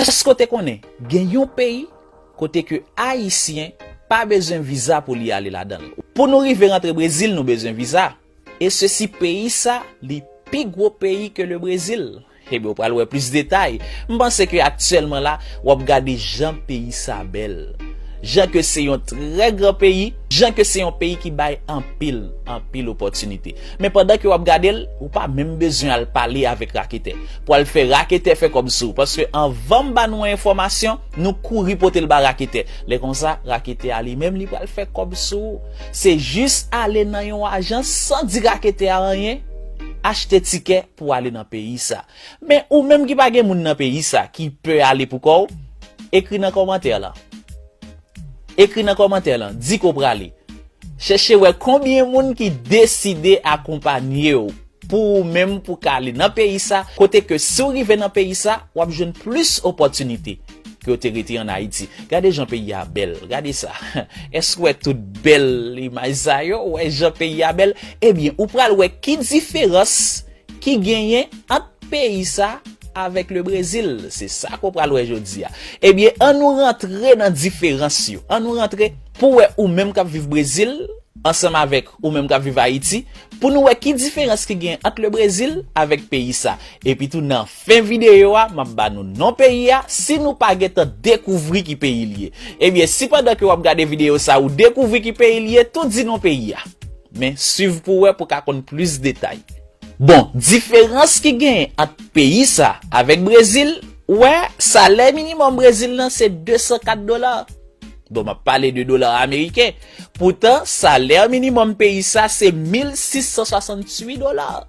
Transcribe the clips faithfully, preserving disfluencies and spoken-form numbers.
Èske w te konnen gen yon peyi kote ke Ayisyen pa bezwen viza pou li ale ladan l? Pou nou rive rantre Brezil, nou bezwen viza. E sesi peyi sa, li pi gwo peyi ke le Brezil. Ebyen, w pral wè plis detay. M panse ke aktyèlman la, w ap gade jan peyi sa bèl. Jan ke se yon trè gran peyi, jan ke se yon peyi ki bay anpil, anpil opòtinite. Men pandan ke w ap gade l, ou pa menm bezwen al pale avèk raketè pou al fè raketè fè kòb sou ou. Paske anvan m ba nou enfòmasyon, nou kouri pote l ba raketè. Lè konsa, raketè a li menm, li pral fè kòb sou ou. Se jis ale nan yon ajans san di raketè a anyen, achte tikè pou ale nan peyi sa. Men ou menm ki pa gen moun nan peyi sa, ki pè ale pou kò w, ekri nan kòmantè lan. Ekri nan kòmantè lan, di ke w prale. Chèche wè konbyen moun ki deside akonpanye w pou ou menm pou ka ale nan peyi sa, kote ke si w rive nan peyi sa, w ap jwenn plis opòtinite ke w te rete ann Ayiti. Gade jan peyi a bèl, gade sa. Èske w wè tout bèl imaj sa yo? Ou wè jan peyi a bèl? Ebyen, ou pral wè ki diferans ki genyen ant peyi sa avèk le Brezil. Se sa ke w pral wè jodi a. Ebyen, ann nou rantre nan diferans yo. Ann nou rantre pou wè ou menm k ap viv Brezil ansanm avèk ou menm k ap viv Ayiti, pou nou wè ki diferans ki gen ant le Brezil avèk peyi sa. Epi tou nan fen videyo a, m ap ba nou non peyi a, si nou pa gentan dekouvri ki peyi l ye. Ebyen, si pandan ke w ap gade videyo sa, ou dekouvri ki peyi l ye, tou di non peyi a. Men swiv pou w wè pou w ka konn plis detay. Bon, diferans ki genyen ant peyi sa avèk Brezil, ou wè, salè minimòm Brezil lan se de san kat dola. Bon, m ap pale de dola ameriken. Poutan, salè minimòm peyi sa se mil sis san swasantuit dola.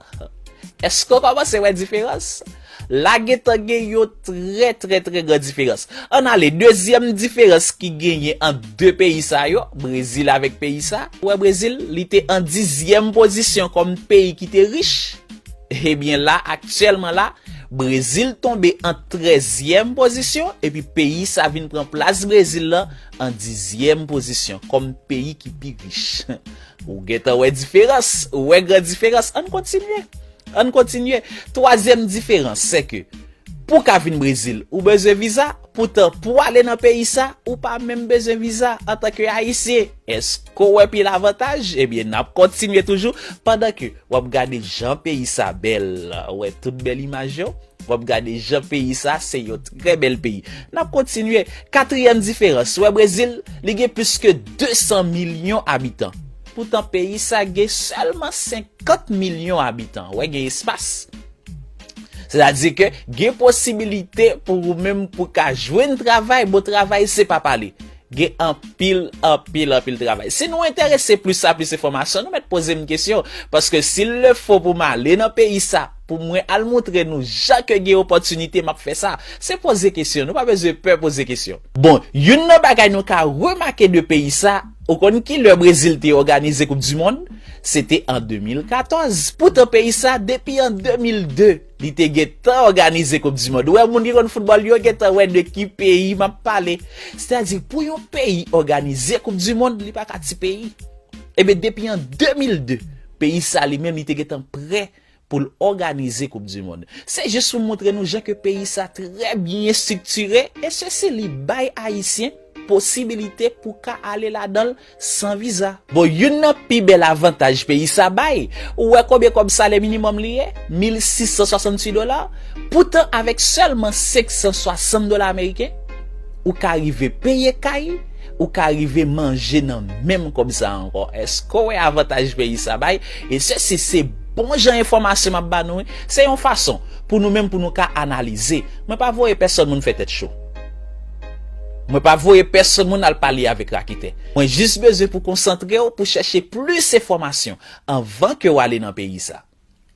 Èske w kòmanse wè diferans? La gentan gen yon trè, trè, trè gran diferans. Ann ale, dezyèm diferans ki genyen ant de peyi sa yo, Brezil avèk peyi sa. Ou wè Brezil, li te an dizyèm pozisyon kòm peyi ki te rich. Ebyen la, aktyèlman la, Brezil tonbe an trèzyèm pozisyon, epi peyi sa vin pran plas Brezil lan an dizyèm pozisyon kòm peyi ki pi rich. Ou gentan wè diferans, ou wè gran diferans. Ann kontinye. Ann kontinye. Twazyèm diferans, se ke pou w ka vin Brezil, ou bezwen viza. Poutan, pou w ale nan peyi sa, ou pa menm bezwen viza antanke Ayisyen. Èske w wè pil avantaj? Ebyen, n ap kontinye toujou pandan ke w ap gade jan peyi sa bèl. Ou wè tout bèl imaj yo? W ap gade jan peyi sa, se yon trè bèl peyi. N ap kontinye. Katriyèm diferans, ou wè Brezil, li gen plis ke de san milyon abitan. Poutan, peyi sa gen sèlman senkant milyon abitan. Ou wè, gen espas. Sètadi ke gen posibilite pou ou menm pou ka jwenn travay, bon travay se pa pale. Gen anpil, anpil, anpil travay. Si nou enterese plis a plis enfòmasyon, nou mèt poze m kesyon. Paske si l le fo pou m ale nan peyi sa, pou mwen al montre nou jan ke gen opòtinite, m ap fè sa. Se poze kesyon, nou pa bezwen pè poze kesyon. Bon, youn nan bagay nou ka remake de peyi sa, ou konn ki lè Brezil te òganize Koup di Mond? Se te an de mil katòz. Poutan peyi sa, depi an de mil de, li te gentan òganize Koup di Mond. Ou wè moun ki konn foutbòl yo gentan wè de ki peyi m ap pale. Sètadi pou yon peyi òganize Koup di Mond, li pa ka ti peyi. Ebyen, depi an de mil de, peyi sa li menm li te gentan prè pou l òganize Koup di Mond. Se jis pou montre nou jan ke peyi sa trè byen estriktire, e sesi li bay Ayisyen posibilite pou ka ale ladan l san viza. Bon, youn nan pi bèl avantaj peyi sa bay, ou wè konbyen kòb salè minimòm li ye? Mil sis san swasantuit dola. Poutan, avèk sèlman senk san swasant dola ameriken, ou ka rive peye kay, ou ka rive manje nan menm kòb sa ankò. Èske w wè avantaj peyi sa bay? E sesi se bon jan enfòmasyon m ap ba nou, wi. Se yon fason pou nou menm, pou nou ka analize. Mwen pa voye pèsonn moun fè tèt cho. Mwen pa voye pèsonn moun al pale avèk raketè. Mwen jis bezwen pou konsantre w pou chèche plis enfòmasyon anvan ke w ale nan peyi sa.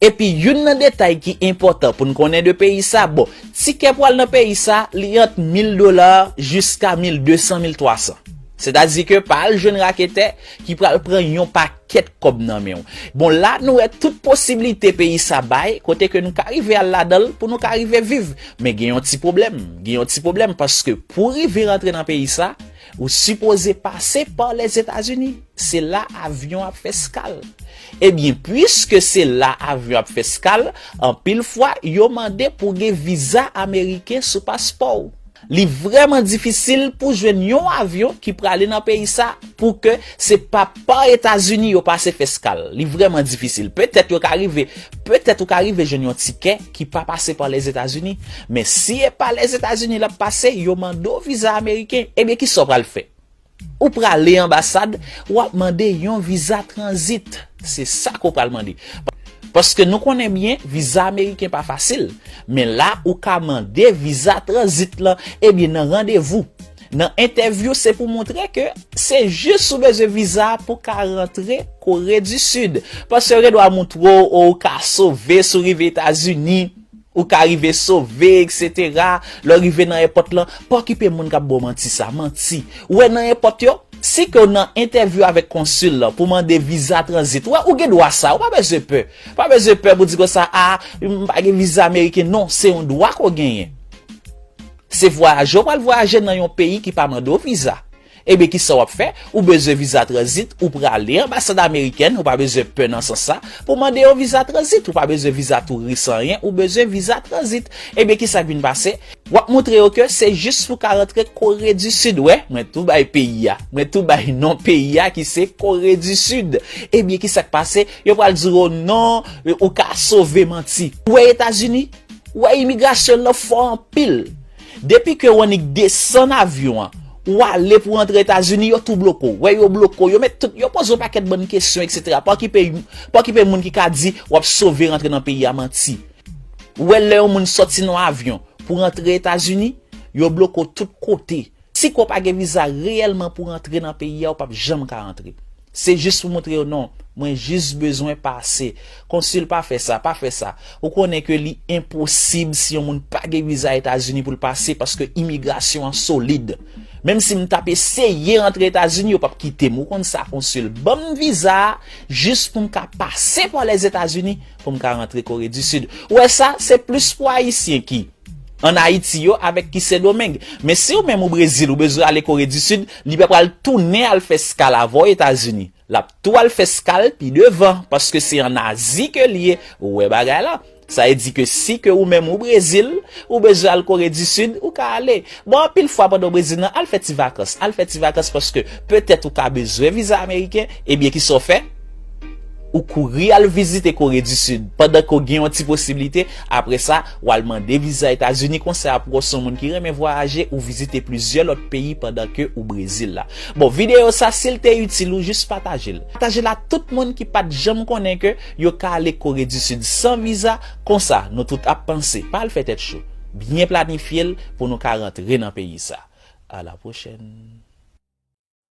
Epi youn nan detay ki enpòtan pou n konnen de peyi sa, bon, tikè pou al nan peyi sa, li ant mil dola jiska mil de san, mil twa san. Sètadi ke pa al jwenn raketè ki pral pran yon pakèt kòb nan men w. Bon, la nou wè tout posiblite peyi sa bay, kote ke nou ka rive al ladan l pou nou ka rive viv. Men gen yon ti pwoblèm, gen yon ti pwoblèm paske pou rive rantre nan peyi sa, ou sipoze pase pa Lèzetazini. Se la avyon ap fè eskal. Ebyen, piske se la avyon ap fè eskal, anpil fwa, yo mande pou gen viza ameriken sou paspò w. Li vrèman difisil pou jwenn yon avyon ki prale nan peyi sa pou ke se pa pa Etazini yo pase fè eskal. Li vrèman difisil. Petèt yo ka rive, petèt ou ka rive jwenn yon tikè ki pa pase pa Lèzetazini. Men si e pa Lèzetazini l ap pase, yo mande w viza ameriken, ebyen kisa w pral fè? Ou prale anbasad, w ap mande yon viza tranzit. Se sa ke w pral mande. Paske nou konnen byen, viza ameriken pa fasil. Men la, ou ka mande viza tranzit lan, ebyen nan randevou. Nan entèvyou, se pou montre ke se jis ou bezwen viza pou ka rantre Kore di Sid. Paske yo gen dwa montre w, ou ka sove si w rive Etazini, ou ka rive sove, etsetera. Lè w rive nan èpòt lan, pa okipe moun k ap ba w manti sa, manti. Ou wè nan èpòt yo, si ke w nan entèvyou avèk konsil lan pou mande viza tranzit, ou wè, ou gen dwa sa, ou pa bezwen pè. Pa bezwen pè pou di konsa, a, m pa gen viza ameriken. Non, se yon dwa ke w genyen. Se vwayaje, w pral vwayaje nan yon peyi ki pa mande w viza. Ebyen, kisa w ap fè? Ou bezwen viza tranzit, ou prale anbasad amerikèn, ou pa bezwen pè nan sans sa, pou mande yon viza tranzit, ou pa bezwen viza touris anyen, ou bezwen viza tranzit. Ebyen, kisa k vin pase? W ap montre yo ke se jis pou ka rantre Kore di Sid. Wè, mwen tou bay peyi a. Mwen tou bay non peyi a ki se Kore di Sid. Ebyen, kisa k pase? Yo pral di w non, ou ka sove manti. Ou wè Etazini? Ou wè imigrasyon lan fò anpil. Depi ke w annik desann avyon an, ou ale pou rantre Etazini, yo tou bloke w. Wè, yo bloke w, yo met tout, yo poze w pakèt bann kesyon, etsetera. Pa okipe, pa okipe moun ki ka di w ap sove rantre nan peyi a, manti. Ou wè, lè yon moun sòti nan avyon pou rantre Etazini, yo bloke w tout kote. Si ke w pa gen viza reyèlman pou rantre nan peyi a, ou p ap janm ka rantre. Se jis pou montre yo non, mwen jis bezwen pase. Konsil, pa fè sa, pa fè sa. Ou konnen ke li enposib si yon moun pa gen viza Etazini pou l pase paske imigrasyon an solid. Menm si m t ap eseye rantre Etazini, yo p ap kite m. Ou konn sa, konsil. Ban m viza a jis pou m ka pase pa Lèzetazini pou m ka rantre Kore di Sid. Ou wè sa, se plis pou Ayisyen ki ann Ayiti yo avèk ki Sendomeng. Men si w menm ou Brezil, ou bezwen ale Kore di Sid, li pa pral tounen al fè eskal avè w Etazini. L ap tou al fè eskal pi devan, paske se ann Azi ke l ye. Ou wè bagay la? Sa vle di ke si ke ou menm ou Brezil, ou bezwen al Kore di Sid, ou ka ale. Bon, anpil fwa pandan w Brezil nan, al fè ti vakans. Al fè ti vakans paske petèt ou ka bezwen viza ameriken, ebyen kisa w fè? Ou kouri al vizite Kore di Sid pandan ke w gen yon ti posiblite. Apre sa, w al mande viza Etazini, konsa pou w se yon moun ki renmen vwayaje, ou vizite plizyè lòt peyi pandan ke ou Brezil la. Bon, videyo sa, si l te itil ou, jis pataje l. Pataje l a tout moun ki pa t janm konnen ke yo ka ale Kore di Sid san viza, konsa nou tout ap panse. Pa al fè tèt cho. Byen planifye l pou nou ka rantre nan peyi sa. A la pwochèn.